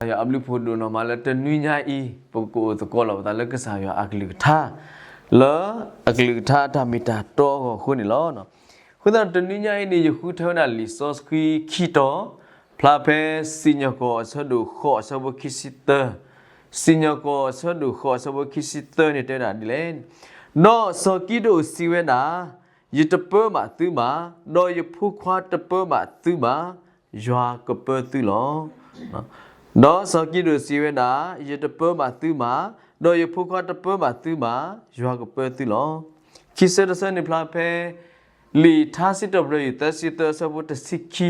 ကစၢ်ယွၤအဘျုးဖှိၣ်ဒိၣ်နီၢ်မးလၢတနွံညါအံၤ ပကအိၣ်သကိးလီၤပသးလၢကစၢ်ယွၤအကလုၢ်ကထါ လၢအကလုၢ်ကထါအတၢ်မ့ၢ်တၢ်တီအဂီၢ်အဃိန့ၣ်လီၤ. အဃိသတးဒီးတနွံညါအံၤန့ၣ် ယဃုထၢဝဲဒၣ်လံာ်စီဆှံခံတီၤ, ဖျါဖဲစံၣ်ညီၣ်ကွီၢ်အဆၢဒိၣ်ဃိးအဆၢဖိခံဆံသၢ, စံၣ်ညီၣ်ကွီၢ်အဆၢဒိၣ်ဃိးအဆၢဖိခံဆံသၢန့ၣ်တဲဝဲဒၣ်ဒ်လဲၣ်, ဒီးစီၤကံဒိၣ်စံးဝဲဒၣ်, ယတပၢဘၣ်သုဘၣ်, ဒီးယဖိခွါတပၢဘၣ်သုဘၣ်, ယွၤကပၢသုလီၤ. ဒီးစီၤကံဒိၣ်စံးဝဲဒၣ်, ယတပၢဘၣ်သုဘၣ်, ဒီးယဖိခွါတပၢဘၣ်သုဘၣ်, ယွၤကပၢသုလီၤ. ခံဆၢတဆၢန့ၣ်ဖျါဖဲ လံာ်ထါစံးထီၣ်ပတြၢၤယုၢ်သၢဆံသၢအဆၢဖိတဆံခံ,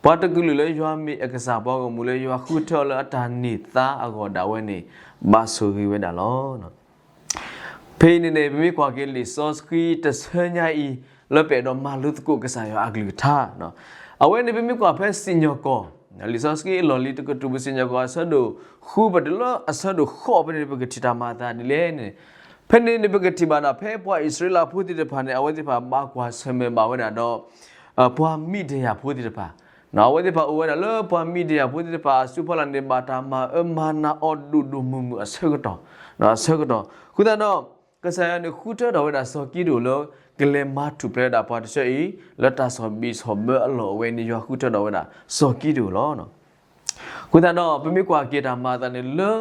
ပှၤတကလုာ်လၢယွၤမ့ၢ်အကစၢ် ပှၤဂီၢ်မုၢ်လၢယွၤဃုထၢအီၤလၢအတၢ်န့ၢ်သါအဂီၢ်ဒၣ်ဝဲန့ၣ် ဘၣ်ဆိၣ်ဂ့ၤဝဲဒၣ်လီၤ. ဖဲအံၤန့ၣ်န့ၣ် ပမ့ၢ်ကွၢ်က့ၤလံာ်စီဆှံတဆၢညါအံၤ လၢပအဲၣ်ဒိးမၤလိသကိးကစၢ်ယွၤအကလုၢ်ကထါ, အဝဲန့ၣ်ပမ့ၢ်ကွၢ်ဖဲစံၣ်ညီၣ်ကွီၢ်, လံာ်စီဆှံအလီၢ်လံၤတကတြူၢ်ပူၤ စံၣ်ညီၣ်ကွီၢ်အဆၢဒိၣ်ဃု ပတုၤလၢအဆၢဒိၣ်ဃိးဖဲန့ၣ် ပကထံၣ်တၢ်မၤအသးဒ်လဲၣ်န့ၣ်, ဖဲန့ၣ်န့ၣ် ပကထံၣ်ဘၣ်ဒၣ်ဖဲပှၤအံၣ်စရ့လးဖိသ့ၣ်တဖၣ်န့ၣ် အဝဲသ့ၣ်တဖၣ်ဘၣ်ကွၢ်ဆၢၣ်မဲာ်ဘၣ်ဝဲဒၣ်ဒီး ပှၤမံးဒယၣ်ဖိသ့ၣ်တဖၣ်, အဝဲသ့ၣ်တဖၣ်အိၣ်ဝဲဒၣ်လၢပှၤမံးဒယၣ်ဖိသ့ၣ်တဖၣ်အစုဖီလာ်န့ၣ် ဘၣ်တၢ်မၤအၢမၤနးအီၤဒိၣ်ဒိၣ်မုၢ်မုၢ်အဆၢကတီၢ်, အဆၢကတီၢ်, အဃိသတးဒီး ကစၢ်ယွၤန့ၣ်ဃုထၢထီၣ်ဝဲဒၣ်စီၤကံဒိၣ်လၢ ကလဲၤမၤထူၣ်ဖျဲးဝဲဒၣ်ပှၤတဖၣ်အံၤ လၢတၢ်ဆီၣ်ဘံၣ်ဆီၣ်ဘၢအလီၢ်အဝဲန့ၣ် ယွၤဃုထၢထီၣ်ဝဲဒၣ်စီၤကံဒိၣ်လီၤ. အဃိသတးဒီး ပမ့ၢ်ကွၢ်က့ၤတၢ်မၤအသးန့ၣ် လၢ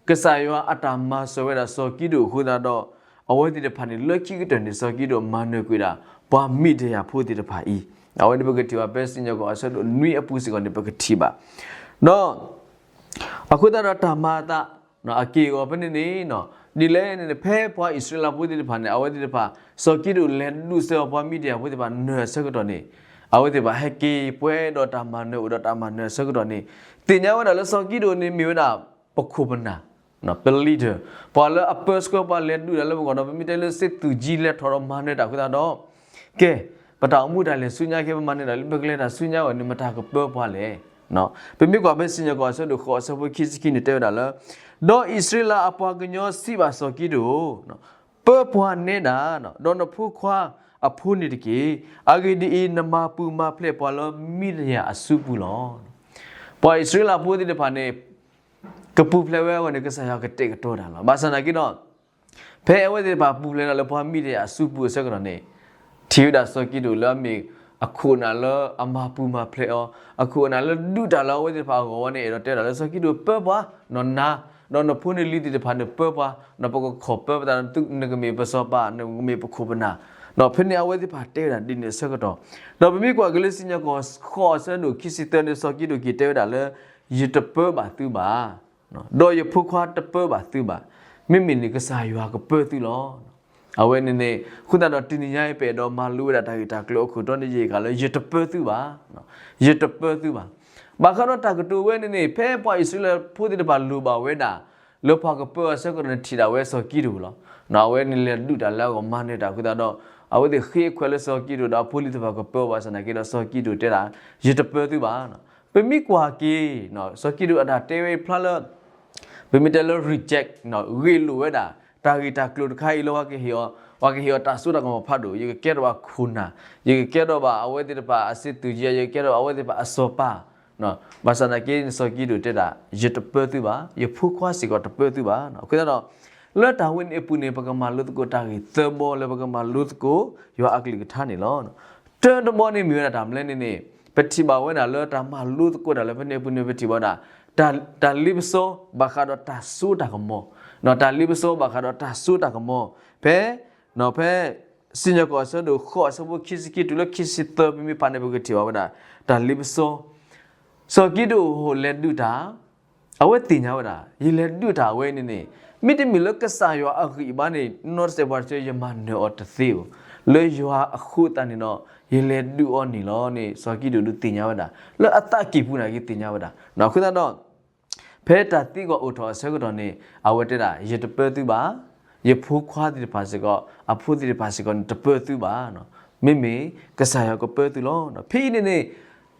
ကစၢ်ယွၤအတၢ်မၤစၢၤဝဲဒၣ်စီၤကံဒိၣ်အဃိသတးဒီး အဝဲသ့ၣ်တဖၣ်န့ၣ် လၢခံကတၢၢ်န့ၣ် စီၤကံဒိၣ်မၤနၢၤကွံာ်ဒၣ် ပှၤမံးဒယၣ်ဖိသ့ၣ်တဖၣ်အံၤ, အဝဲန့ၣ်ပကထံၣ်ဘၣ်ဖဲစံၣ်ညီၣ်ကွီၢ်အဆၢဒိၣ်နွံအပူၤစ့ၢ်ကီးန့ၣ် ပကထံၣ်ဘၣ်. ဒီး အဃိသတးဒီးတၢ်မၤအသး အက့ၢ်အဂီၤဖဲန့ၣ်န့ၣ် ဒ်လဲၣ်န့ၣ် ဖဲပှၤအံၣ်စရ့လးဖိသ့ၣ်တဖၣ်န့ၣ် အဝဲသ့ၣ်တဖၣ် စီၤကံဒိၣ်လဲၤဒုးဆၢအီၤပှၤမံးဒယၣ်ဖိသ့ၣ်တဖၣ်နၢၤအဆၢကတီၢ်န့ၣ် အဝဲသ့ၣ်တဖၣ်ဟဲက့ၤပှဲၤဒီးတၢ်မၤနၢၤအိၣ်ဒီးတၢ်မၤနၢၤအဆၢကတီၢ်န့ၣ် သ့ၣ်ညါဝဲဒၣ်လၢစီၤကံဒိၣ်န့ၣ်မ့ၢ်ဝဲဒၣ် ပခိၣ်ပနၢ် ပ leader ပှၤလၢအပၢဆှၢပှၤလဲၤဒုးတၢ်လၢပဂီၢ်ဒီး ပမ့ၢ်တဲလၢစ့သူၣ်ကၠံလဲၤထီၣ်ဒီးမၤနၢၤတၢ်အဃိသတးဒီး ကဲ ပတၢ်အိၣ်မူတၢ်လဲၤဆူညါကဲ ပမၤနၢၤတၢ်လၢပကလဲၤတၢ်ဆူညါအဂီၢ်န့ၣ် မတၤကပၢပှၤလဲၣ်. ပမ့ၢ်ကွၢ်ဖဲစံၣ်ညီၣ်ကွီၢ်အဆၢဒိၣ်ဃိးအဆၢဖိခံဆံခံန့ၣ်တဲဝဲဒၣ်လၢ ဒီးအံၣ်စရ့လးအပှၤကညီစံးဘၣ်စီၤကံဒိၣ်, ပၢပှၤနဲဒၣ်, ဒီးနဖိခွါအဖိန့ၣ်တက့ၢ်. အဂ့ၢ်ဒ်အံၤ, နမၤပူၤမၤဖျဲးပှၤလၢမံးဒယၣ်အစုပူၤလီၤ. ပှၤအံၣ်စရ့လးဖိသ့ၣ်တဖၣ်န့ၣ် ကပူၤဖျဲးဝဲအဂီၢ်န့ၣ် ကစၢ်ယွၤကတဲာ်ကတီၤတၢ်လီၤ. ဘၣ်ဆၣ်သနာ်က့ဒီး ဖဲအဝဲသ့ၣ်တဖၣ်ပူၤဖျဲးဒၣ်လၢပှၤမံးဒယၣ်အစုပူၤအဆၢကတီၢ်န့ၣ် ထံၣ်ဝဲဒၣ်စီၤကံဒိၣ်လၢအမ့ၢ်အခိၣ်အနၢ်လၢအမၤပူၤမၤဖျဲးအီၤ, အခိၣ်အနၢ်လၢဒုးတၢ်လၢအဝဲသ့ၣ်တဖၣ်အဂီၢ်ဝဲန့ၣ် အဲၣ်ဒိးတဲဒၣ်လၢစီၤကံဒိၣ်ပၢပှၤ, နနၤ, ဒီးနဖိနလံၤသ့ၣ်တဖၣ်န့ၣ်ပၢပှၤ, ဒီးပကခီၣ်ပၢပသး နကမ့ၢ်ပစီၤပၤ, နကမ့ၢ်ပခိၣ်ပနၢ်, ဒီးဖဲန့ၣ်အဝဲသ့ၣ်တဖၣ်တဲဝဲဒၣ်ဒ်န့ၣ်အဆၢကတီၢ်, ဒီးပမ့ၢ်ကွၢ်က့ၤလၢစံၣ်ညီၣ်ကွီၢ်ဃိးအဆၢဒိၣ်ခံဆံသၢန့ၣ် စီၤကံဒိၣ်က့ၤတဲဝဲဒၣ်လၢ ယတပၢဘၣ်သုဘၣ် ဒီးယဖိခွါတပၢဘၣ်သုဘၣ်, မ့မ့ၢ်န့ၣ်ကစၢ်ယွၤကပၢသုလီၤ. အဝဲန့ၣ်န့ၣ် အဃိသတးဒီးတနံၤညါအံၤ ပအဲၣ်ဒိးမၤလိဝဲဒၣ်တၢ်ဂ့ၢ်တၢ်ကျိၤအခိၣ်တီန့ၣ် ယဲၢ်ကၤလၢ ယတပၢသုဘၣ်, ယတပၢသုဘၣ်. ဘၣ်ဃးဒီးတၢ်ကတိၤဝဲန့ၣ်န့ၣ် ဖဲပှၤအံၣ်စရ့လးဖိသ့ၣ်တဖၣ်လိၣ်ဘၣ်ဝဲဒၣ် လၢပှၤကပၢအီၤအဆၢကတီၢ်န့ၣ် ထံၣ်ဒၣ်ဝဲစီၤကံဒိၣ်လီၤ. အဝဲန့ၣ်လဲၤဒုးတၢ်လၢအဂီၢ်မၤနၢၤတၢ်အဃိသတးဒီး အဝဲသ့ၣ်ဃ့ခွဲးလၢစီၤကံဒိၣ်ဒီးအဖိလံၤသ့ၣ်တဖၣ်ကပၢအီၤဘၣ်ဆၣ်သနာ်က့ဒီး စီၤကံဒိၣ်တဲဒၣ် ယတပၢသုဘၣ်. ပမ့ၢ်ကွၢ်က့ၤ စီၤကံဒိၣ်အတၢ်တဲဝဲဖျါလၢ ပမ့ၢ်တဲလၢ reject ဂ့ၢ်လိာ်ဝဲဒၣ် တၢ်ဂ့ၢ်တၢ်ကျိၤတခါအံၤလၢ ပှၤကဟ့ၣ်အီၤတၢ်စိတၢ်ကမီၤဖးဒိၣ်, ယကကဲထီၣ်ဘၣ်ခိၣ်နၢ်, ယကကဲထီၣ်ဘၣ်အဝဲသ့ၣ်တဖၣ်အစ့သူၣ်ကၠံ, ယကကဲထီၣ်ဘၣ်အဝဲသ့ၣ်တဖၣ်အစီၤပၤ, ဘၣ်ဆၣ်သနာ်က့န့ၣ် စီၤကံဒိၣ်တဲဒၣ် ယတပၢသုဘၣ်, ယဖိခွါစ့ၢ်ကီးတပၢသုဘၣ်. အဃိသတးဒီး လၢတၢ်ဝဲန့ၣ်အပူၤန့ၣ် ပကမၤလိသကိးတၢ်ဂ့ၢ်သၢဘီလၢပကမၤလိသကိး ယွၤအကလုၢ်ကထါန့ၣ်လီၤ. တၢတဘီန့ၣ်မ့ၢ်ဝဲဒၣ်တၢ်မနုၤလဲၣ်န့ၣ်န့ၣ် ပထံၣ်ဘၣ်ဝဲဒၣ်လၢတၢ်မၤလိသကိးတၢ်လၢဖဲန့ၣ်အပူၤန့ၣ် ပထံၣ်ဘၣ်ဝဲဒၣ် တၢ်လ့ပစီဘၣ်ဃးဒီးတၢ်စိတၢ်ကမီၤ, တၢ်လ့ပစီဘၣ်ဃးဒီးတၢ်စိတၢ်ကမီၤ, ဖဲ ဖဲ စံၣ်ညီၣ်ကွီၢ်အဆၢဒိၣ်ဃိးအဆၢဖိခံဆံခံ တုၤလၢခံဆံသၢ ပမ့ၢ်ဖးန့ၣ် ပကထံၣ်ဘၣ်ဝဲဒၣ် တၢ်လ့ပစီ, စီၤကံဒိၣ်လဲၤဒုးတၢ် အဝဲသ့ၣ်ညါဝဲဒၣ် ယလဲၤဒုးတၢ်အဝဲန့ၣ်န့ၣ် မ့တမ့ၢ်လၢကစၢ်ယွၤအဂံၢ်အဘါန့ၣ် နီတစဲးပှၤတစဲး ယမၤနၢၤအီၤတသ့ဧိၤ, လၢယွၤအဃိသတးန့ၣ်ဒီး ယလဲၤဒုးအီၤန့ၣ်လီၤန့ၣ် စီၤကံဒိၣ်ဒုးသ့ၣ်ညါဝဲဒၣ် လၢအသးကံၢ်ပူၤန့ၣ်က့ၤသ့ၣ်ညါဝဲဒၣ်. အဃိသတးဒီး ဖဲတၢ်သံကွၢ်အိၣ်ထီၣ်အဆၢကတီၢ်န့ၣ် အဝဲတဲဒၣ် ယတပၢသုဘၣ်, ယဖိခွါသ့ၣ်တဖၣ်စ့ၢ်ကီး အဖိသ့ၣ်တဖၣ်စ့ၢ်ကီးန့ၣ် တပၢသုဘၣ်, မ့မ့ၢ်ကစၢ်ယွၤကပၢသုလီၤ. ဖဲအံၤန့ၣ်န့ၣ်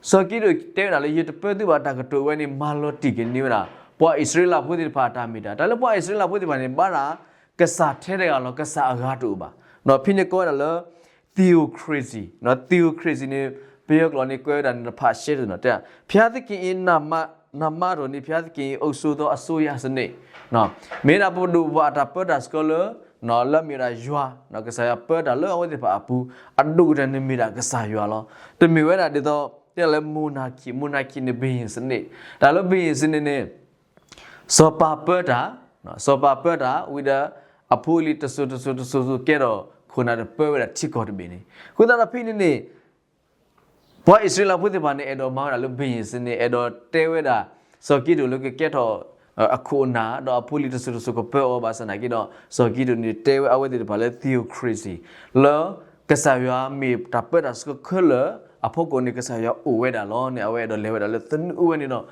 စီၤကံဒိၣ်တဲဝဲဒၣ်လၢ ယတပၢသုဘၣ် တၢ်ကတိၤဝဲန့ၣ် မၤလီၤတံၢ်က့ၤန့ၢ်ဝဲဒၣ် ပှၤအံၣ်စရ့လးဖိသ့ၣ်တဖၣ်အတၢ်မ့ၢ်တၢ်, တၢ်လၢပှၤအံၣ်စရ့လးဖိသ့ၣ်တဖၣ်န့ၣ် ဘၣ်ဒၣ်ကစၢ်ထဲတဂၤလီၤ, ကစၢ်အဂၤတအိၣ်ဘၣ်. ဖဲန့ၣ်ကိးဝဲဒၣ်လၢ theocracy, theocracy န့ၣ် ပယီၤကျိာ်န့ၣ် ကွဲးဝဲဒၣ်န့ၣ် တဖၣ်ရှဲတနီၤ တဲ ဘုရားသခင်၏ နာမ နမၤထီၣ်န့ၢ်ဖျါသက့ၢ်အံၤ အိၣ်ဆိးသီအစိယၤစနံး, မ့ၢ်ဒၣ်ပဒိၣ်ပပှၢ်အတၢ်ပၢတၢ်ဆှၢလၢ လၢအမ့ၢ်ဝဲဒၣ်ယွၤ, ကစၢ်ယွၤပၢတၢ်လၢအဝဲသ့ၣ်တဖၣ်အပူၤ, အဒိၣ်ကတၢၢ်န့ၣ်မ့ၢ်ဒၣ်ကစၢ်ယွၤလီၤ. တမ့ၢ်ဝဲဒၣ်ဒ်သိး တဲလၢ monarchy, monarchy န့ၣ် ဘုရင်စနစ်, တၢ်လၢ ဘုရင်စနစ် န့ၣ် စီၤပၤပၢတၢ်, စီၤပၤပၢတၢ် ဝံၤဒီး အဖိအလံၤတစိၤတစိၤတစိၤစိၤကဲထီၣ်ခိၣ်နၢ်ဒီးပၢဝဲဒၣ်ထံကီၢ်တဘ့ၣ်န့ၣ်, အဃိသတးဒီးဖဲအံၤန့ၣ်န့ၣ် ပှၤအံၣ်စရ့လးဖိသ့ၣ်တဖၣ်န့ၣ် အဲၣ်ဒိးမၤဝဲဒၣ်လၢ ဘုရင်စနစ်, အဲၣ်ဒိးတဲဝဲဒၣ် စီၤကံးဒဧိၣ်လၢကကဲထီၣ် အခိၣ်အနၢ် ဒီးအဖိအလံၤတစိၤတစိၤကပၢအီၤ ဘၣ်ဆၣ်သနာ်က့ဒီး စီၤကံးဒဧိၣ်န့ၣ် တဲဝဲအဝဲသ့ၣ်တဖၣ်လၢ theocracy လၢ ကစၢ်ယွၤမ့ၢ်တၢ်ပၢတၢ်ဆှၢခဲလၢာ်အဖီခိၣ်န့ၣ် ကစၢ်ယွၤအိၣ်ဝဲဒၣ်လီၤန့ၣ် အဝဲအဲၣ်ဒိးလဲၤဝဲဒၣ်လၢသနူအဝဲန့ၣ်ဒီး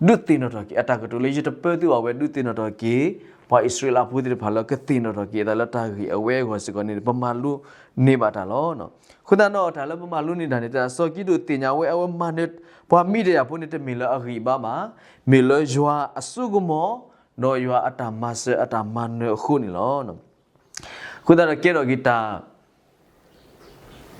ဒုးသ့ၣ်နီၣ်ထီၣ်က့ၤ အတၢ်ကတိၤလၢယတပၢသုဘၣ်ဝဲ ဒုးသ့ၣ်နီၣ်ထီၣ်က့ၤ ပှၤအံၣ်စရ့လးဖိသ့ၣ်တဖၣ်လၢကသ့ၣ်နီၣ်ထီၣ်က့ၤအသးလၢတၢ်ဂ့ၢ်အဝဲအဂီၢ်စ့ၢ်ကီးန့ၣ် ပမၤလိန့ၢ်ဘၣ်တၢ်လီၤ. အဃိသတးဒီးတၢ်လၢပမၤလိန့ၢ်တၢ်န့ၣ် တၢ်စီၤကံးဒဧိၣ်သ့ၣ်ညါဝဲ အဝဲမၤနၢၤ ပှၤမံၤဒယၣ်ဖိန့ၣ်တမ့ၢ်လၢအဂံၢ်အဘါဘၣ်, မ့ၢ်လၢယွၤအစိကမီၤ ဒီးယွၤအတၢ်မၤစၢၤအတၢ်မၤနၢၤအဃိန့ၣ်လီၤ. အဃိသတးဒီးကဲထီၣ်က့ၤတၢ်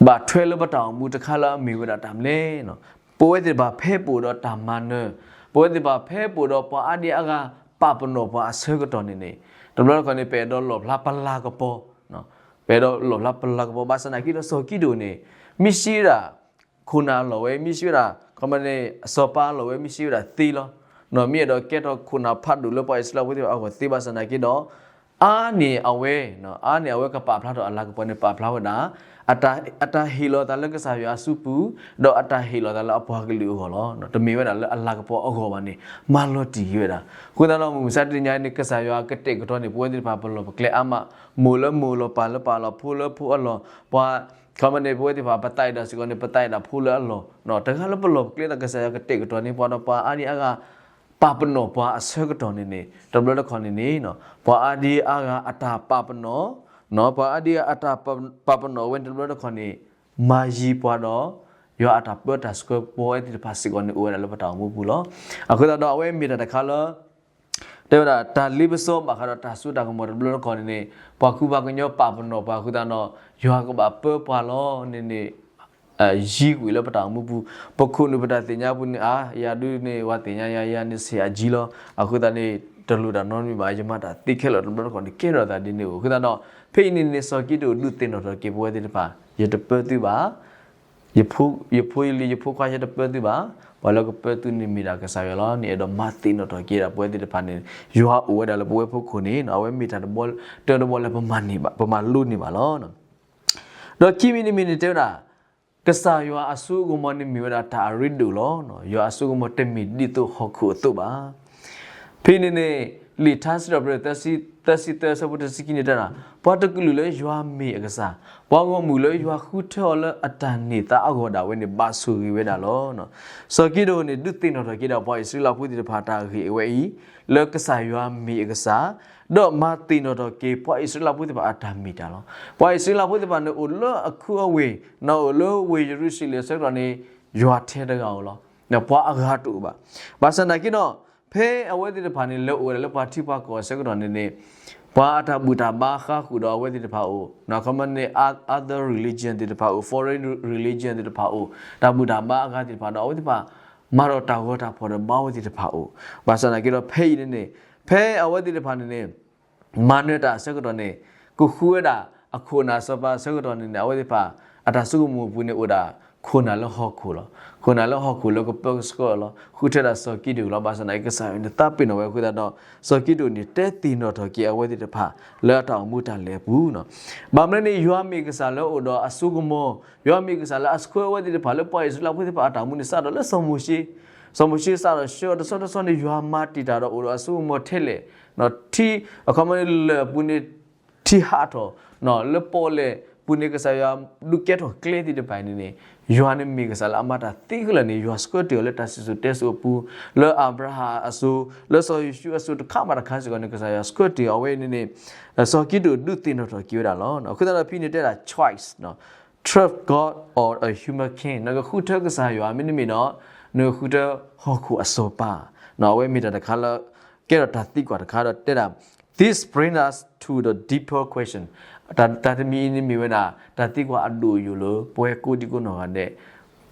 ဘၣ်ထွဲလၢပတၢ်အိၣ်မူတခါလၢအမ့ၢ်ဝဲဒၣ်တၢ်မနုၤလဲၣ်, ပဝဲသ့ၣ်တဖၣ်ဖဲပအိၣ်ဒီးတၢ်မၤနၢၤ, ပဝဲသ့ၣ်တဖၣ်ဖဲပအိၣ်ဒီးပှၤအါဒံအါဂၤပာ်ပနီၣ်ပှၤအဆၢကတီၢ်န့ၣ်န့ၣ်, တဘျီတခီၣ်န့ၣ် ပအဲၣ်ဒိးလီၣ်ဖျါပလၤကပီၤ, ပအဲၣ်ဒိးလီၣ်ဖျါပလၤကပီၤ ဘၣ်ဆၣ်သနာ်က့ဒီးစီၤကံးဒဧိၣ်န့ၣ် မ့ၢ်စံးဝဲဒၣ် ခိၣ်နၢ်အလီၢ်ဝဲ မ့ၢ်စံးဝဲဒၣ် ခီမန့ၣ် စီၤပၤအလီၢ်ဝဲ မ့ၢ်စံးဝဲဒၣ်သ့လီၤ. မ့ၢ်အဲၣ်ဒိးကဲထီၣ်ခိၣ်နၢ်ဖးဒိၣ်လၢပှၤအံၣ်စရ့လးဖိသ့ၣ်တဖၣ်အဂီၢ်သ့ဘၣ်ဆၣ်သနာ်က့ဒီး အါန့ၢ်အဝဲ, အါန့ၢ်အဝဲကပာ်ဖျါထီၣ်အလၤကပီၤန့ၣ် ပာ်ဖျါဝဲဒၣ် အတၢ်ဟ့ၣ်လီၤသးလၢကစၢ်ယွၤအစုပူၤ, ဒီးအတၢ်ဟ့ၣ်လီၤသးလၢအပှၤကလုာ်အဂီၢ်လီၤ. တမ့ၢ်ဝဲဒၣ်လၢအလၤကပီၤအဂီၢ်ဘၣ်န့ၣ် မၤလီၤတံၢ်က့ၤဝဲဒၣ်. အဃိသတးဒီး မုၢ်မဆါတနံၤအံၤန့ၣ် ကစၢ်ယွၤကတဲာ်ကတီၤန့ၢ် ပဝဲသ့ၣ်တဖၣ်ပလီၢ်ပကျဲအါမး, မိၢ်လၢမိၢ်အလီၢ်, ပၢ်လၢပၢ်အလီၢ်, ဖိလၢဖိအလီၢ်, ပှၤ ခီမန့ၣ် ပဝဲသ့ၣ်တဖၣ် ပသးအံၤဒၣ်စ့ၢ်ကီးန့ၣ် ပသးအံၤဒၣ်ဖိလၢအလီၢ်, တဂၤလၢပလီၢ်ပကျဲဒီး ကစၢ်ယွၤကတဲာ်ကတီၤန့ၢ်ပှၤဒီး ပှၤအါဒံအါဂၤ ပာ်ပနီၣ်ပှၤအဆၢကတီၢ်န့ၣ်န့ၣ် တဘျီတခီၣ်န့ၣ်န့ၣ် ပှၤအါဒံအါဂၤအတၢ်ပာ်ပနီၣ်, ပှၤအါဒံအတၢ်ပာ်ပနီၣ်ဝဲန့ၣ် တဘျီတခီၣ်န့ၣ် မၤယံၤပှၤဒီး ယွၤအတၢ်ပၢတၢ်ဆှၢပဝဲသ့ၣ်တဖၣ်စ့ၢ်ကီးန့ၣ် အိၣ်ဝဲဒၣ်လၢပတၢ်အိၣ်မူပူၤလီၤ. အဃိသတးဒီး အဝဲမ့ၢ်တၢ်တခါလၢ တဲဝဲဒၣ် တၢ်လ့ပစီဘၣ်ဃးဒီး တၢ်စိတၢ်ကမီၤတဘျီတခီၣ်န့ၣ်န့ၣ် ပှၤကူပှၤကညီပာ်ပနီၣ်ပှၤအဃိသတးဒီး ယွၤကဘၣ်ပၢပှၤလီၤန့ၣ်န့ၣ် ယံၤကွံာ်လၢပတၢ်အိၣ်မူပူၤ, ပခိၣ်နူာ်ပတၢ်သ့ၣ်ညါပူၤန့ၣ် အါ ယၤဒုးန့ၣ် ပှၤသ့ၣ်ညါယၤ ယၤန့ၣ်ဆံးအယံၤလီၤ. အဃိသတးန့ၣ် တလိၣ်တၢ်နီတမံၤဘၣ်, ယမၤတၢ်သ့ခဲလၢာ်တဘျီတခီၣ်န့ၣ် ကဲထီၣ်သးဒ်န့ၣ်အိၣ်. အဃိသတးဒီး ဖဲအံၤန့ၣ်န့ၣ် စီၤကံးဒဧိၣ်ဒုးသ့ၣ်နီၣ်ထီၣ်က့ၤပဝဲသ့ၣ်တဖၣ် ယတပၢသုဘၣ် ယဖိယလံၤယဖိခွါ ယတပၢသုဘၣ်, ပှၤလၢကပၢသုန့ၣ်မ့ၢ်ဒၣ်ကစၢ်ယွၤလီၤ. န့ၣ်အဲၣ်ဒိးမၤသ့ၣ်နီၣ်ထီၣ်က့ၤဒၣ်ပဝဲသ့ၣ်တဖၣ်န့ၣ် ယွၤအိၣ်ဝဲဒၣ်လၢပဝဲဖိခိၣ်န့ၣ် အဝဲမ့ၢ်တၢ်တဘီတၢတဘီလၢပမၤလိန့ၢ်ဘၣ်လီၤ. ဒီးခံမံၤတမံၤန့ၣ်တဲဝဲဒၣ် ကစၢ်ယွၤအစိကမီၤန့ၣ်မ့ၢ်ဝဲဒၣ်တၢ်အရ့ဒိၣ်လီၤ. ယွၤအစိကမီၤတမ့ၢ်ဒ်သိးဟီၣ်ခိၣ်အသိးဘၣ်. ဖဲန့ၣ်န့ၣ် လံာ်ထါစံးထီၣ်ပတြၢၤ သၢဆံသၢ အဆၢဖိတဆံခံန့ၣ်တဲဒၣ် ပှၤတကလုာ်လၢယွၤမ့ၢ်အကစၢ်, ပှၤဂီၢ်မုၢ်လၢယွၤဃုထၢအီၤလၢအတၢ်န့ၢ်သါအဂီၢ်ဒၣ်ဝဲန့ၣ် ဘၣ်ဆိၣ်ဂ့ၤဝဲဒၣ်လီၤ. စီၤကံးဒဧိၣ်န့ၣ် ဒုးသ့ၣ်နီၣ်ထီၣ်က့ၤဒၣ်ပှၤအံၣ်စရ့လးဖိသ့ၣ်တဖၣ်တၢ်ဂ့ၢ်အဝဲအံၤ လၢကစၢ်ယွၤမ့ၢ်အကစၢ်, ဒီးမၤသ့ၣ်နီၣ်ထီၣ်က့ၤ ပှၤအံၣ်စရ့လးဖိသ့ၣ်တဖၣ်အတၢ်မ့ၢ်တၢ်လီၤ. ပှၤအံၣ်စရ့လးဖိသ့ၣ်တဖၣ်န့ၣ် အိၣ်လၢအခူအဝ့ၢ်, န့ၣ်အိၣ်လၢဝ့ၢ်ယရူၤၡလ့ၣ်အဆၢကတီၢ်န့ၣ် ယွၤထဲတဂၤဧိၤလီၤ. ပှၤအဂၤတအိၣ်ဘၣ်. ဘၣ်ဆၣ်သနာ်က့ဒီး ဖဲအဝဲသ့ၣ်တဖၣ်န့ၣ် လဲၤအိၣ်ဝဲဒၣ်လၢပှၤထံပှၤကီၢ်အဆၢကတီၢ်န့ၣ်န့ၣ် ပှၤအတၢ်ဘူၣ်တၢ်ဘါဃါဃုာ်ဒီးအဝဲသ့ၣ်တဖၣ်အိၣ်, ခီမန့ၣ် other religion သ့ၣ်တဖၣ်အိၣ်, foreign religion သ့ၣ်တဖၣ်အိၣ်, တၢ်ဘူၣ်တၢ်ဘါအဂၤသ့ၣ်တဖၣ်ဒီး အဝဲသ့ၣ်တဖၣ် မၤဒီးတၢ်ဂီၤတၢ်ဖီၣ်ဒီးဘါဝဲသ့ၣ်တဖၣ်အိၣ်. ဘၣ်ဆၣ်သနာ်က့ဒီး ဖဲအံၤန့ၣ်န့ၣ် ဖဲအဝဲသ့ၣ်တဖၣ်န့ၣ်န့ၣ် မၤနၢၤတၢ်အဆၢကတီၢ်န့ၣ် ကဃုဝဲဒၣ်အခိၣ်နၢ်စီၤပၤအဆၢကတီၢ်န့ၣ်န့ၣ် အဝဲသ့ၣ်တဖၣ် အတၢ်ဆိကမိၣ်အပူၤန့ၣ်အိၣ်ဒၣ် ခိၣ်နၢ်လၢဟီၣ်ခိၣ်လီၤ. ခိၣ်နၢ်လၢဟီၣ်ခိၣ်လၢကပၢကဆှၢအီၤလီၤ. ဃုထၢဒၣ်စီၤကံးဒဧိၣ်လီၤ. ဘၣ်ဆၣ်သနာ်က့ ကစၢ်ယွၤန့ၣ်သးပ့ၤနီၣ်ဝဲအဃိသတးဒီး စီၤကံးဒဧိၣ်န့ၣ် တဲသ့ၣ်နီၣ်ထီၣ်က့ၤအဝဲသ့ၣ်တဖၣ် လၢအတၢ်အိၣ်မူတၢ်လဲၤအပူၤ ဘၣ်မနုၤန့ၣ် ယွၤမ့ၢ်ကစၢ်လၢအိၣ်ဒီးအစိကမီၤ, ယွၤမ့ၢ်ကစၢ်လၢအဆှၢအဝဲသ့ၣ်တဖၣ်လၢပှၤအံၣ်စရ့လးဖိသ့ၣ်တဖၣ်အတၢ်အိၣ်မူန့ၣ် စးထီၣ်လၢစီၤမိၤၡ့, စီၤမိၤၡ့စးထီၣ်ဆှၢအီၤတဆီတဆီန့ၣ် ယွၤမၤတံာ်တာ်ဒီးအိၣ်ဒီးအစိကမီၤထဲလဲၣ်, ထံ အခီမန့ၣ်လၢၢ်ပူၤန့ၣ် ထံဟးထီၣ် လၢပီၣ်လဲၣ်ပူၤန့ၣ် ကစၢ်ယွၤဒုးကဲထီၣ်ကျဲသ့ၣ်တဖၣ်အံၤန့ၣ်န့ၣ် ယွၤန့ၣ်မ့ၢ်ကစၢ်လၢအမၤတၢ်သ့ခဲလၢာ်န့ၣ် ယွၤဆှၢတ့ၢ်အီၤလၢတၢ်စံၣ်စိၤတဲစိၤအပူၤ, လၢအၤဘြၤဟၣ်အစိၤ, လၢစီၤယိၤၡူအစိၤတခါဘၣ်တခါစ့ၢ်ကီးန့ၣ် ကစၢ်ယွၤဆှၢတ့ၢ်အီၤဝဲအံၤန့ၣ်န့ၣ် စီၤကံးဒဧိၣ်ဒုးသ့ၣ်နီၣ်ထီၣ်က့ၤဝဲဒၣ်လီၤ. အဃိသတးဒီးဖဲန့ၣ်တဲဒၣ် choice, trust God or a human king, နကဃုထၢကစၢ်ယွၤမ့တမ့ၢ်ဒီး နကဃုထၢဟီၣ်ခိၣ်အစီၤပၤ, အဝဲမ့ၢ်တၢ်တခါလၢ ကဲထီၣ်တၢ်သံကွၢ်တခါဒီးတဲဒၣ် This brings us to the deeper question, တၢ်တမံၤအံၤန့ၣ်မ့ၢ်ဝဲဒၣ် တၢ်သံကွၢ်အဒိၣ်အယိာ်လၢ ပဝဲကိးဒံကိးနီၢ်ဂၤဒဲး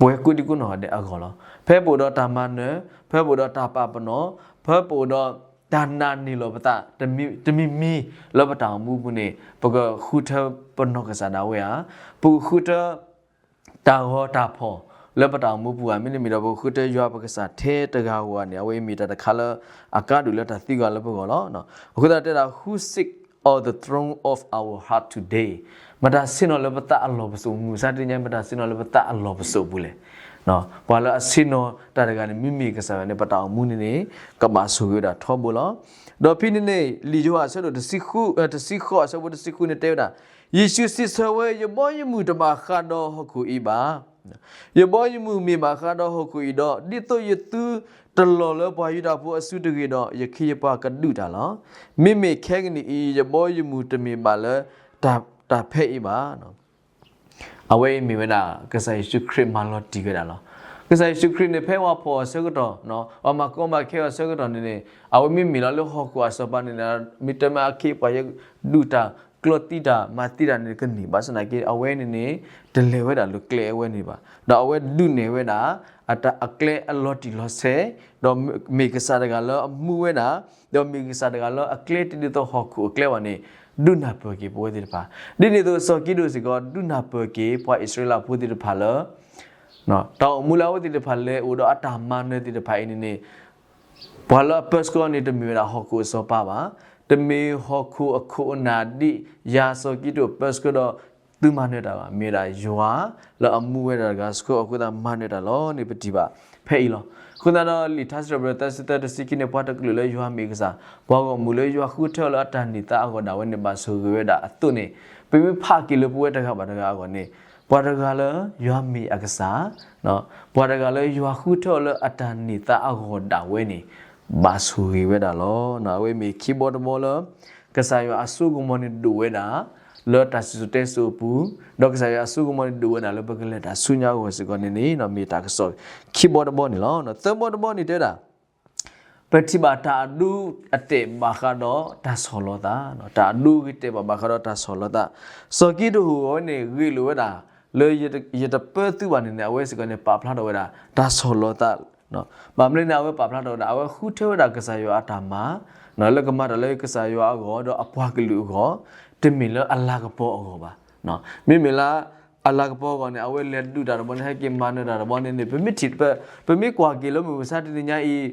ပဝဲကိးဒံကိးနီၢ်ဂၤဒဲးအဂီၢ်လီၤ. ဖဲပအိၣ်ဒီးတၢ်မၤနၢၤ, ဖဲပအိၣ်ဒီးတၢ်ပာ်ပနီၣ်, ဖဲပအိၣ်ဒီးတၢ်နာ်န့ၢ်လီၤပသး တမံၤမံၤလၢပတၢ်အိၣ်မူပူၤန့ၣ် ပကဃုထၢပနီၢ်ကစၢ်ဒၣ်ဝဲဧါ, ပကဃုထၢ တၢ်ဂီၤတၢ်ဖီၣ်လၢပတၢ်အိၣ်မူပူၤဧါ, မ့တမ့ၢ်ဒီးပဃုထၢယွၤပကစၢ်ထဲတဂၤဧိၤဧါန့ၣ် အဝဲအံၤမ့ၢ်တၢ်တခါလၢအကါဒိၣ်လၢတၢ်သံကွၢ်လၢပဂီၢ်လီၤ. အဃိသတးတဲဒၣ် Who sit on the throne of our heart today? မတၤဆ့ၣ်နီၤလၢပသးအလီၢ်ပစိာ်, မုၢ်မဆါတနံၤညါ မတၤဆ့ၣ်နီၤလၢပသးအလီၢ်ပစိာ်ပူၤလဲၣ်. ပှၤလၢအဆ့ၣ်နီၤတၢ်တဂၤန့ၣ် မ့မ့ၢ်ကစၢ်ယွၤန့ၣ် ပတၢ်အိၣ်မူန့ၣ်န့ၣ် ကဘၣ်ဆိၣ်ဂ့ၤဝဲဒၣ်ထီဘိလီၤ. ဒီးဖဲန့ၣ်န့ၣ် လံာ်ယိၤဟၣ်အဆၢဒိၣ်တဆံဃိး, တဆံဃိးအဆၢဖိတဆံဃုန့ၣ်တဲဝဲဒၣ်, ယ့ၣ်ၡူးစံးဆၢဝဲ, ယဘီယမုၢ်တဘၣ်ဃးဒီးဟီၣ်ခိၣ်အံၤဘၣ်. ယဘီယမုၢ်မ့ၢ်ဘၣ်ဃးဒီးဟီၣ်ခိၣ်အံၤဒီး, ဒ်သိးယသုတလီၤလၢပှၤယူဒၤဖိအစုတဂ့ၤဒီး, ယခ့ယပှၤကဒုးတၢ်လီၤ. မ့မ့ၢ်ခဲကနံၣ်အံၤ ယဘီယမုၢ်တမ့ၢ်ဘၣ်လၢတၢ်ဖဲအံၤဘၣ်. အဝဲအံၤမ့ၢ်ဝဲဒၣ် ကစၢ်ယ့ၣ်ၡူးခရံာ်မၤလီၤတံၢ်ဝဲဒၣ်လီၤ. ကစၢ်ယ့ၣ်ၡူးခရံာ်န့ၣ် ဖဲပှၤဖီၣ်အီၤအဆၢကတီၢ်, ပှၤမၤကီမၤခဲအီၤအဆၢကတီၢ်န့ၣ်န့ၣ် အဝဲမ့မ့ၢ်လီၤလၢဟီၣ်ခိၣ်အစီၤပၤန့ၣ် မ့ၢ်တဲမ့ၢ်အခ့အပှၤ ဒုးတၢ်ကျီသံတၢ်မၤသံတၢ်န့ၣ်ကန့ၢ်, ဘၣ်ဆၣ်သနာ်က့ အဝဲန့ၣ်န့ၣ် တလဲၤဝဲဒၣ်လၢကျဲအဝဲန့ၣ်ဘၣ်. ဒီးအဝဲဒုးနဲၣ်ဝဲဒၣ် အကျဲအလီၤတံၢ်လီၤဆဲး, ဒီးမ့ၢ်ကစၢ်တဂၤလၢအမူဝဲဒၣ်, ဒီးမ့ၢ်ကစၢ်တဂၤလၢအကျဲတဒ်သိးဟီၣ်ခိၣ်အကျဲဘၣ်န့ၣ် ဒုးနၢ်ပၢၢ်က့ၤပဝဲသ့ၣ်တဖၣ်. ဒ်န့ၣ်အသိးစီၤကံးဒဧိၣ်စ့ၢ်ကီး ဒုးနၢ်ပၢၢ်က့ၤပှၤအံၣ်စရ့လးဖိသ့ၣ်တဖၣ်လၢ တၢ်အိၣ်မူလၢအဝဲသ့ၣ်တဖၣ်လဲၤအိၣ်ဒီးအတၢ်မၤနၢၤသ့ၣ်တဖၣ်အံၤန့ၣ်န့ၣ် ပှၤလၢအပၢဆှၢအီၤန့ၣ် တမ့ၢ်ဝဲဒၣ်ဟီၣ်ခိၣ်အစီၤပၤဘၣ်, တမ့ၢ်ဟီၣ်ခိၣ်အခိၣ်အနၢ်ဒ်ယၤစီၤကံးဒဧိၣ်ပၢဆှၢဒီးသုမၤနၢၤတၢ်ဘၣ်, မ့ၢ်ဝဲဒၣ်ယွၤလၢအမူဝဲဒၣ်တဂၤဆှၢအဃိသတးမၤနၢၤတၢ်လီၤန့ၣ် ပထံၣ်ဘၣ်ဖဲအံၤလီၤ. အဃိသတးဒီးလံာ်ထါစံးထီၣ်ပတြၢၤသၢဆံသၢတဆံခံန့ၣ် ပှၤတကလုာ်လၢယွၤမ့ၢ်ကစၢ်, ပှၤဂီၢ်မုၢ်လၢယွၤဃုထၢအီၤလၢအတၢ်န့ၢ်သါအဂီၢ်ဒၣ်ဝဲန့ၣ် ဘၣ်ဆိၣ်ဂ့ၤဝဲဒၣ်အသိးန့ၣ်, ပမ့ၢ်ဖးက့ၤလၢပဝဲတဂၤဘၣ်တဂၤအဂီၢ်န့ၣ် ပှၤတဂၤလၢယွၤမ့ၢ်အကစၢ်, ပှၤတဂၤလၢယွၤဃုထၢအီၤလၢအတၢ်န့ၢ်သါအဂီၢ်ဒၣ်ဝဲန့ၣ် ဘၣ်ဆိၣ်ဂ့ၤဝဲဒၣ်လီၤ. အဝဲမ့ၢ်ခံဘီတဘီလၢ ကစၢ်ယွၤအစိကမီၤန့ၣ်ဒိၣ်ဝဲဒၣ် လၢတၢ်စံၣ်စိၤတဲစိၤအပူၤ, ဒီးကစၢ်ယွၤအစိကမီၤန့ၣ်ဒိၣ်ဝဲဒၣ်လၢပကလဲၤတၢ်ဆူညါအဂီၢ်စ့ၢ်ကီးန့ၣ်န့ၣ် မ့ၢ်တၢ်ကစီၣ်ခံဘီတဘီန့ၣ်လီၤ. သၢဘီတဘီန့ၣ်တဲဝဲဒၣ် ပထံၣ်ဘၣ်တၢ်အဒိအတဲာ်ဘၣ်ဃးဒီးတၢ်ဆီၣ်လီၤသး, တၢ်အဒိအတဲာ်ဘၣ်ဃးဒီးတၢ်ဆီၣ်လီၤသး, စီၤကံးဒဧိၣ်အဝဲန့ၣ်ဂ့ၢ်လိာ်ဝဲဒၣ် လၢယတပၢသုဘၣ်န့ၣ်န့ၣ် အဝဲစ့ၢ်ကီးန့ၣ် ပာ်ဖျါထီၣ်ဝဲဒၣ် တၢ်ဆီၣ်လီၤသး, ဘၣ်မနုၤန့ၣ် အဝဲပာ်ဖျါထီၣ်ဝဲဒၣ် အဝဲဃုထၢဝဲဒၣ်ကစၢ်ယွၤအတၢ်မၤ လၢကမၤတၢ်လၢကစၢ်ယွၤအဂီၢ် ဒီးအပှၤကလုာ်အဂီၢ် တမ့ၢ်လၢအလၤကပီၤအဂီၢ်ဘၣ်. မ့မ့ၢ်လၢ အလၤကပီၤအဂီၢ်န့ၣ် အဝဲလဲၤဒုးတၢ်တဘီန့ၣ် ဟဲက့ၤမၤနၢၤတၢ်တဘီန့ၣ်န့ၣ် ပမ့ၢ်ထံၣ် ပမ့ၢ်ကွၢ်က့ၤလၢမုၢ်မဆါတနံၤညါအံၤ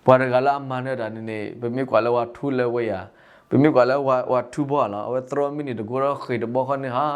ပှၤတဂၤလၢအမၤနၢၤတၢ်န့ၣ်န့ၣ် ပမ့ၢ်ကွၢ်လၢဝၤထူလၢဝဲယၤ, ပမ့ၢ်ကွၢ်လၢဝၤထူဘီလီၤ အဝဲတြီမံန့ၣ်တကိးဒီးဃ့ၢ်တဘီဃီန့ၣ် ဟါ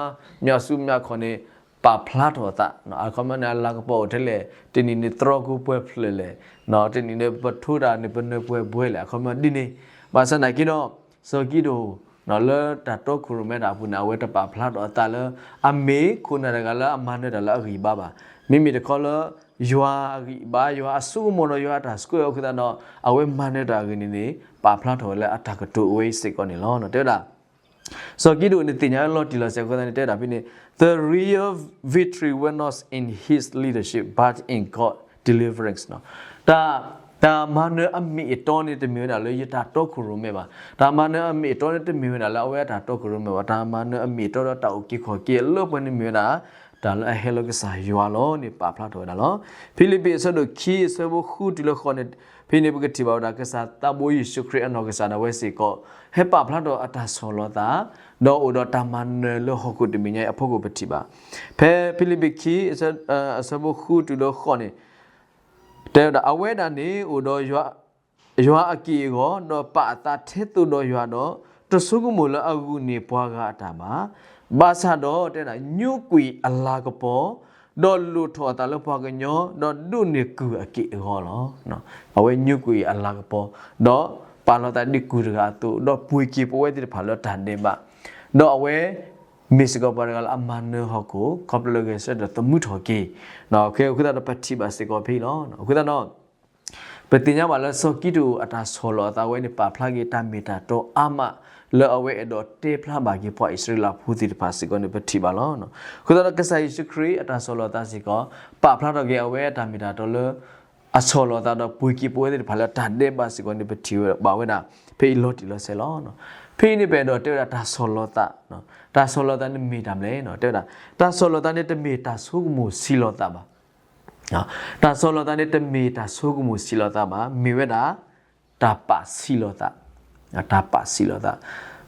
မၠးဆူမၠးခီၣ်န့ၣ် ပာ်ဖျါထီၣ်အသး အခီပညီန့ၣ် အလၤကပီၤအိၣ်ထဲလဲၣ်, တနံၤန့ၣ်တြီကိပှဲၤဖျၢၣ်လဲၣ်, တနံၤန့ၣ်ပထူတၢ်န့ၣ် ပနၢၤပှဲၤဘှဲလဲၣ် အခီပညီဒ်န့ၣ်, ဘၣ်ဆၣ်သနာ်က့ဒီး စီၤကံးဒဧိၣ် လၢတၢ်တီခိၣ်ရိၣ်မဲတၢ်အပူၤန့ၣ် အဝဲတပာ်ဖျါထီၣ်အသးလၢ အမ့ၢ်ခိၣ်နၢ်တဂၤလၢအမၤနၢၤတၢ်လၢအဂံၢ်ဘါဘၣ်. မ့မ့ၢ်တခီလၢ ယွၤအဂံၢ်ဘါ ယွၤအစိကမီၤဒီးယွၤအတၢ်ဆှၢအဃိသတးဒီး အဝဲမၤနၢၤတၢ်အဂ့ၢ်န့ၣ်န့ၣ် ပာ်ဖျါထီၣ်ဝဲလၢအတၢ်ကတိၤအဝဲအံၤစ့ၢ်ကီးန့ၣ်လီၤ. တဲဝဲဒၣ် စီၤကံးဒဧိၣ်န့ၣ်သ့ၣ်ညါလီၤတံၢ်လီၤဆဲးအဃိသတးန့ၣ် တဲဝဲဒၣ်ဖဲန့ၣ် the real victory was not in his leadership but in God deliverance တၢ် တၢ်မၤနၢၤအမ့ၢ်အတီန့ၣ် တမ့ၢ်ဝဲဒၣ်လၢယတၢ်တီခိၣ်ရိၣ်မဲဘၣ်. တၢ်မၤနၢၤအမ့ၢ်အတီန့ၣ် တမ့ၢ်ဝဲဒၣ်လၢအဝဲအတၢ်တီခိၣ်ရိၣ်မဲဘၣ်. တၢ်မၤနၢၤအမ့ၢ်အတီဒီးတၢ်အုၣ်က့ၤခီၣ်က့ၤအလၢပှဲၤန့ၣ်မ့ၢ်ဝဲဒၣ် တၢ်လၢအဟဲလၢကစၢ်ယွၤလီၤန့ၣ် ပာ်ဖျါထီၣ်ဝဲဒၣ်လီၤ. ဖံလံးပံးအဆၢဒိၣ်ခံအဆၢဖိဃုတုၤလၢဃိးန့ၣ် ဖဲန့ၣ်ပကထံၣ်ဘၣ်ဝဲဒၣ် ကစၢ်သးဘိယ့ၣ်ၡူးခရံာ်အနီၢ်ကစၢ်ဒၣ်ဝဲစ့ၢ်ကီး ဟဲပာ်ဖျါထီၣ်အတၢ်ဆီၣ်လီၤသး ဒီးအိၣ်ဒီးတၢ်မၤနၢၤလၢဟီၣ်ခိၣ်တဘ့ၣ်ညါအံၤအဖီခိၣ်ပထံၣ်ဘၣ်. ဖဲဖံလံးပံးခံ အဆၢဖိဃုတုၤလၢဃိးန့ၣ် တဲဝဲဒၣ် အဝဲဒၣ်န့ၣ်အိၣ်ဒီးယွၤအက့ၢ်အဂီၤ ဒီးပာ်အသးထဲသိးဒီးယွၤဒီး တဆိကမိၣ်လၢအဂုာ်န့ၢ်ပှၤဂၤအတၢ်ဘၣ်. ဘၣ်ဆၣ်ဒီးတဲဒၣ် ညိကွံာ်အလၤကပီၤ ဒီးလိၣ်ထီၣ်အသးလၢပှၤကညီ ဒီးဒိးန့ၢ်ကုၢ်အက့ၢ်အဂီၤလီၤ. အဝဲညိကွံာ်အလၤကပီၤ ဒီးပာ်လီၤသးဒ်ကုၢ်တဂၤအသိး ဒီးပှ့ၤက့ၤပဝဲသ့ၣ်တဖၣ်လၢတၢ်ဒဲးဘး ဒီးအဝဲ မ့ၢ်စ့ၢ်ကီးပှၤတဂၤလၢအမၤနၢၤဟီၣ်ခိၣ် ခီဖျိလၢဂဲၤဆၢထၢၣ်သမူထီၣ်က့ၤ အဃိသတးဒီးပထံၣ်ဘၣ်စ့ၢ်ကီးဖဲအံၤလီၤ. အဃိသတးဒီး ပသ့ၣ်ညါဘၣ်လၢစီၤကံးဒဧိၣ်အတၢ်ဆီၣ်လီၤအသးဝဲန့ၣ် ပာ်ဖျါက့ၤတၢ်မ့ၢ်တၢ်တီအါမး လၢအဝဲအဲၣ်ဒိးတဲဖျါဘၣ်က့ၤပှၤအံၣ်စရ့လးဖိသ့ၣ်တဖၣ်စ့ၢ်ကီးန့ၣ် ပထံၣ်ဘၣ်လီၤ. အဃိသတးဒီးကစၢ်ယ့ၣ်ၡူးခရံာ်အတၢ်ဆီၣ်လီၤအသးစ့ၢ်ကီး ပာ်ဖျါထီၣ်က့ၤအဝဲအတၢ်မ့ၢ်တၢ်တီလၢ အဆီၣ်လီၤသးဒီးပှ့ၤက့ၤပဝဲသ့ၣ်တဖၣ်လၢတၢ်ဒဲးဘးစ့ၢ်ကီးန့ၣ် ပထံၣ်ဘၣ်ဝဲဒၣ် ဖဲအံၤလီၤတံၢ်လီၤဆဲးလီၤ. ဖဲအံၤန့ၣ်ပအဲၣ်ဒိးတဲဝဲဒၣ်တၢ်ဆီၣ်လီၤသး, တၢ်ဆီၣ်လီၤသးန့ၣ်မ့ၢ်တၢ်မနုၤလဲၣ်. တဲဝဲဒၣ် တၢ်ဆီၣ်လီၤသးန့ၣ်တမ့ၢ်တၢ်ဆိကမိၣ်ဆံးလီၤသးဘၣ်. တၢ်ဆီၣ်လီၤသးန့ၣ် တမ့ၢ်တၢ်ဆိကမိၣ်ဆံးလီၤသးဘၣ်, မ့ၢ်ဝဲဒၣ် တၢ်ပာ်ဆံးလီၤသး, တၢ်ပာ်ဆံးလီၤသး.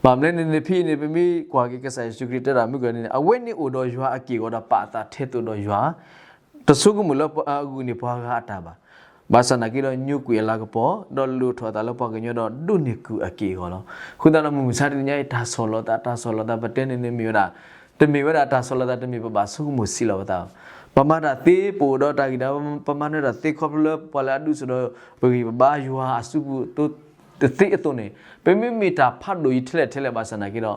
ဘၣ်မနုၤလဲၣ်န့ၣ် ဖဲအံၤန့ၣ် ပမ့ၢ်ကွၢ်က့ၤကစၢ်ယ့ၣ်ၡူးခရံာ်တဲတၢ်မုၢ်ကီၢ်န့ၣ် အဝဲန့ၣ်အိၣ်ဒီးယွၤအက့ၢ်အဂီၤဒီးပာ်အသးထဲသိးဒီးယွၤ, တဆိကမိၣ်လၢအဂုၢ်န့ၣ်ပှၤဂၤအတၢ်ဘၣ်. ဘၣ်ဆၣ်သနာ်က့ဒီး ညိကွံာ်အလၤကပီၤဒီးလိၣ်ထီၣ်အသးလၢပှၤကညီဒီးဒိးန့ၢ်ကုၢ်အက့ၢ်အဂီၤလီၤ. အဃိသတးဒီး မုၢ်မဆါတနံၤညါအံၤ တၢ်ဆီၣ်လီၤသး, တၢ်ဆီၣ်လီၤသး ပတဲန့ၣ်န့ၣ်မ့ၢ်ဝဲဒၣ်, တမ့ၢ်ဝဲဒၣ်တၢ်ဆီၣ်လီၤသး တမ့ၢ်ပဘၣ်ဆိကမိၣ်ဆံးလီၤပသး. ပမၤတၢ်သ့ ပအိၣ်ဒီးတၢ်ဂံၢ်တၢ်ဘါ, ပမၤနၢၤတၢ်သ့ခီဖျိလၢပှၤလၢအဒုးဆိဒီး ပဂံၢ်ပဘါယွၤအစုပူၤတသ့အသိးန့ၣ်, ပမ့မ့ၢ်တၢ်ဖးဒိၣ်အံၤထဲလဲၣ်ထဲလဲၣ်ဘၣ်ဆၣ်သနာ်က့ဒီး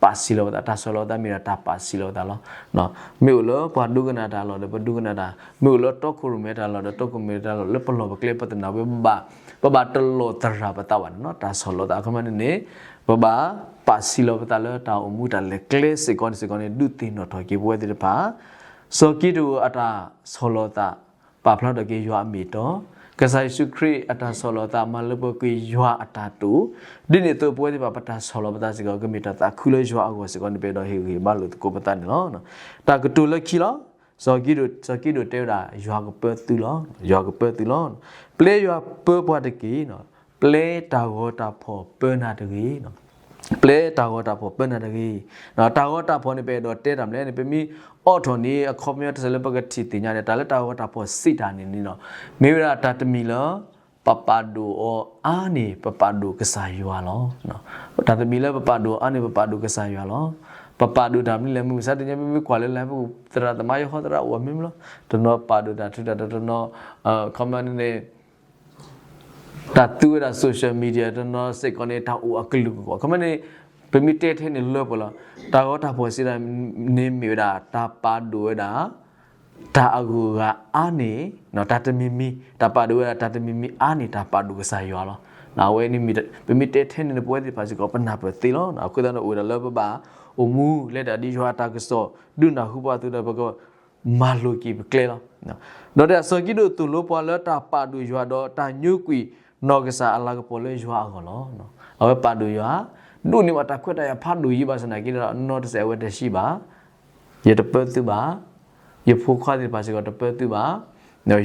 ပာ်ဆံးလီၤပသး, တၢ်ဆီၣ်လီၤသးမ့ၢ်ဒၣ်တၢ်ပာ်ဆံးလီၤပသးလီၤ. မ့ၢ်အိၣ်လၢပှၤဒိကနၣ်တၢ်အလီၢ်ဒီး ပဒိကနၣ်တၢ်, မ့ၢ်အိၣ်လၢတီခိၣ်ရိၣ်မဲတၢ်အလီၢ်ဒီး တီခိၣ်ရိၣ်မဲတၢ်အလီၢ် လၢပလီၢ်ပကျဲပသနာ်ဝဲ ပဘၣ်, ပဘၣ်တလီၤသရၣ်ပသးဘၣ်န့ၣ် တၢ်ဆီၣ်လီၤသး. အခီပညီန့ၣ်န့ၣ် ပဘၣ်ပာ်ဆံးလီၤပသးလၢတၢ်အိၣ်မူတၢ်လဲၤကျဲစ့ၢ်ကီးန့ၣ်စ့ၢ်ကီးန့ၣ် ဒုးသ့ၣ်နီၣ်ထီၣ်က့ၤပဝဲသ့ၣ်တဖၣ် စီၤကံးဒဧိၣ်အတၢ်ဆီၣ်လီၤသး ပာ်ဖျါထီၣ်က့ၤယွၤအမ့ၢ်အတီ, ကစၢ်ယ့ၣ်ၡူးခရံာ်အတၢ်ဆီၣ်လီၤသး မၤလၢပှဲၤက့ၤယွၤအတၢ်တိာ်, ဒ်န့ၣ်အသိးပဝဲသ့ၣ်တဖၣ် ပတၢ်ဆီၣ်လီၤပသးစ့ၢ်ကီး ကမ့ၢ်တၢ်သးခုလၢယွၤအဂီၢ်စ့ၢ်ကီးန့ၣ် ပအဲၣ်ဒိးဟ့ၣ်ဂံၢ်ဟ့ၣ်ဘါလိာ်သကိးပသးန့ၣ်လီၤ. တၢ်ကတိၤလၢခံလီၤ. စီၤကံးဒဧိၣ်, စီၤကံးဒဧိၣ်တဲဝဲဒၣ် ယွၤကပၢသုလီၤ, ယွၤကပၢသုလီၤ. ပျဲယွၤပၢပှၤတက့ၢ်, ပျဲတၢ်ဂီၤတၢ်ဖှီၣ်ပၢနၤတဂ့ၤ ပျဲတၢ်ဂီၤတၢ်ဖှီၣ်ပၢနၤတဂ့ၤ. တၢ်ဂီၤတၢ်ဖှီၣ်န့ၣ် ပအဲၣ်ဒိးတဲတၢ်မနုၤလဲၣ်န့ၣ် ပမ့ၢ်အိးထီၣ်န့ၣ် အခီပညီတစဲးလၢပကထံၣ်သ့ၣ်ညါန့ၣ် တၢ်လၢတၢ်ဂီၤတၢ်ဖှီၣ်စံးတၢ်န့ၣ်န့ၣ် မ့ၢ်ဝဲဒၣ်တၢ်တမံၤလၢ ပပာ်ဒိၣ်အီၤအါန့ၢ် ပပာ်ဒိၣ်ကစၢ်ယွၤလီၤ. တၢ်တမံၤလၢပပာ်ဒိၣ်အါန့ၢ် ပပာ်ဒိၣ်ကစၢ်ယွၤလီၤ. ပပာ်ဒိၣ်တၢ်မနုၤလဲၣ် မုၢ်မဆါတနံၤညါ မ့မ့ၢ်ကွၢ်လၢ live ပူၤ သရၣ်သမါယဟီသရၣ်အိၣ်မ့ၢ်မ့ၢ်လီၤ. တနီၤပာ်ဒိၣ်တၢ်ထုတၢ်ဒီး တနီၤ ခီပညီန့ၣ် တၢ်သူဝဲဒၣ် social media တနီၤစ့ၢ်ကီးန့ၣ် တၢ်အိၣ်အကလုာ်ကီၢ် ခီပညီန့ၣ် ပမ့ၢ်တဲထဲန့ၣ်လၢပှဲၤလီၤ. တၢ်ဂီၤတၢ်ဖှီၣ်စံးတၢ်န့ၣ်မ့ၢ်ဝဲဒၣ် တၢ်ပာ်ဒိၣ်ဝဲဒၣ် တၢ်အဂုၤအဂၤအါန့ၢ် တၢ်တမံၤမံၤ, တၢ်ပာ်ဒိၣ်ဝဲဒၣ်တၢ်တမံၤမံၤအါန့ၢ် တၢ်ပာ်ဒိၣ်ကစၢ်ယွၤလီၤ. အဝဲန့ၣ် ပမ့ၢ်တဲထဲန့ၣ်န့ၣ် ပဝဲသ့ၣ်တဖၣ်စ့ၢ်ကီး ပနၢ်ပၢၢ်သ့လီၤ. အဃိသတးန့ၣ် အိၣ်ဝဲဒၣ်လၢပဘၣ်အိၣ်မူ လဲၤတၢ်ဒ်ယွၤအတၢ်ကစီၣ် ဒုးနၢ်ဟူပှၤအသိးဒီး ပက မၤလိာ်က့ၤပကျဲလီၤ. ဒီးတဲ စီၤကံးဒဧိၣ်သိၣ်လိပှၤလၢတၢ်ပာ်ဒိၣ်ယွၤဒီး တၢ်ညိကွံာ်နီၢ်ကစၢ်အလၤကပီၤလၢယွၤအဂီၢ်လီၤ. အဝဲပာ်ဒိၣ်ယွၤ ဒိးန့ၢ်ဘၣ်တၢ်ခွဲးတၢ်ယာ်ဖးဒိၣ်ယံၤဘၣ်ဆၣ်သနာ်က့ဒီး နီတစဲးအဝဲတဟံးဘၣ်, ယတပၢသုဘၣ်, ယဖိခွါသ့ၣ်တဖၣ်စ့ၢ်ကီးတပၢသုဘၣ်,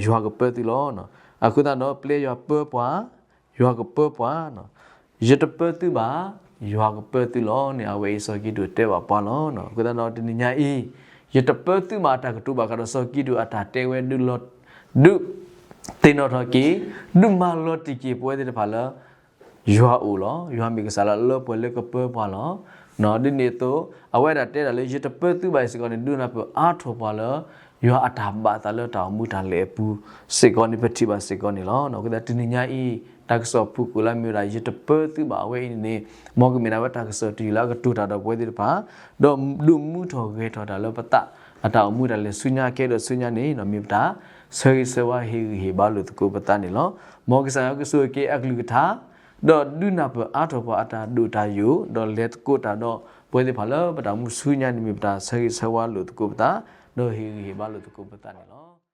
ယွၤကပၢသုလီၤ. အဃိသတးဒီး ပျဲယွၤပၢပှၤ, ယွၤကပၢပှၤ ယတပၢသုဘၣ်, ယွၤကပၢသုလီၤန့ၣ် အဝဲအံၤစီၤကံးဒဧိၣ်တဲဘၣ်ပှၤလီၤ. အဃိသတးဒီးတနံၤညါအံၤ ယတပၢသုဘၣ်တၢ်ကတိၤဘၣ်ဃးဒီးစီၤကံးဒဧိၣ်အတၢ်တဲဝဲ ဒုးသ့ၣ်နီၣ်ထီၣ်က့ၤ, ဒုးမၤလီၤတံၢ်က့ၤပဝဲသ့ၣ်တဖၣ်လၢ ယွၤအိၣ်လီၤ. ယွၤမ့ၢ်ကစၢ်လၢအလၢပှဲၤလၢကပၢပှၤလီၤ. ဒ်န့ၣ်အသိး အဝဲဒၣ်တဲဒၣ်လၢယတပၢသုဘၣ်အံၤစ့ၢ်ကီးန့ၣ် ဒုးနၢ်ပၢၢ်အါထီၣ်ပှၤလၢ ယွၤအတၢ်ဘၣ်သးလၢတၢ်အိၣ်မူတၢ်လဲၤအပူၤစ့ၢ်ကီးန့ၣ် ပထံၣ်ဘၣ်စ့ၢ်ကီးန့ၣ်လီၤ. အဃိသတးတနံၤညါအံၤ တၢ်ကစီၣ်ဖုၣ်ကိာ်လၢမ့ၢ်ဝဲဒၣ် ယတပၢသုဘၣ်အဝဲအံၤန့ၣ်န့ၣ် မ်ကမ့ၢ်ဒၣ်ဝဲတၢ်ကစီၣ်တယုၢ်လၢအကတိၤတၢ်ဒီးပဝဲသ့ၣ်တဖၣ် ဒီးဒုးမူထီၣ်ဂဲၤထီၣ်တၢ်လၢပသး အတၢ်အိၣ်မူတၢ်လဲၤဆူညါကဲဒီးဆူညါန့ၣ် မ့ၢ်ပတၢ်ဆၢဂ့ၤဆၢဝါဟ့ၣ်ဂံၢ်ဟ့ၣ်ဘါလိာ်သကိးပသးန့ၣ်လီၤ. မ်ကစၢ်ယွၤကဆိၣ်ဂ့ၤက့ၤအကလုၢ်ကထါ ဒီးဒုးနၢ်ပၢၢ်အါထီၣ်ပှၤအတၢ်ဒိၣ်တၢ်ယိာ် ဒီးလဲၤသကိးတၢ်ဒီးပဝဲသ့ၣ်တဖၣ်လၢပတၢ်အိၣ်မူဆူညါန့ၣ် မ့ၢ်ပတၢ်ဆၢဂ့ၤဆၢဝါလိာ်သကိးပသး ဒီးဟ့ၣ်ဂံၢ်ဟ့ၣ်ဘါလိာ်သကိးပသးန့ၣ်လီၤ.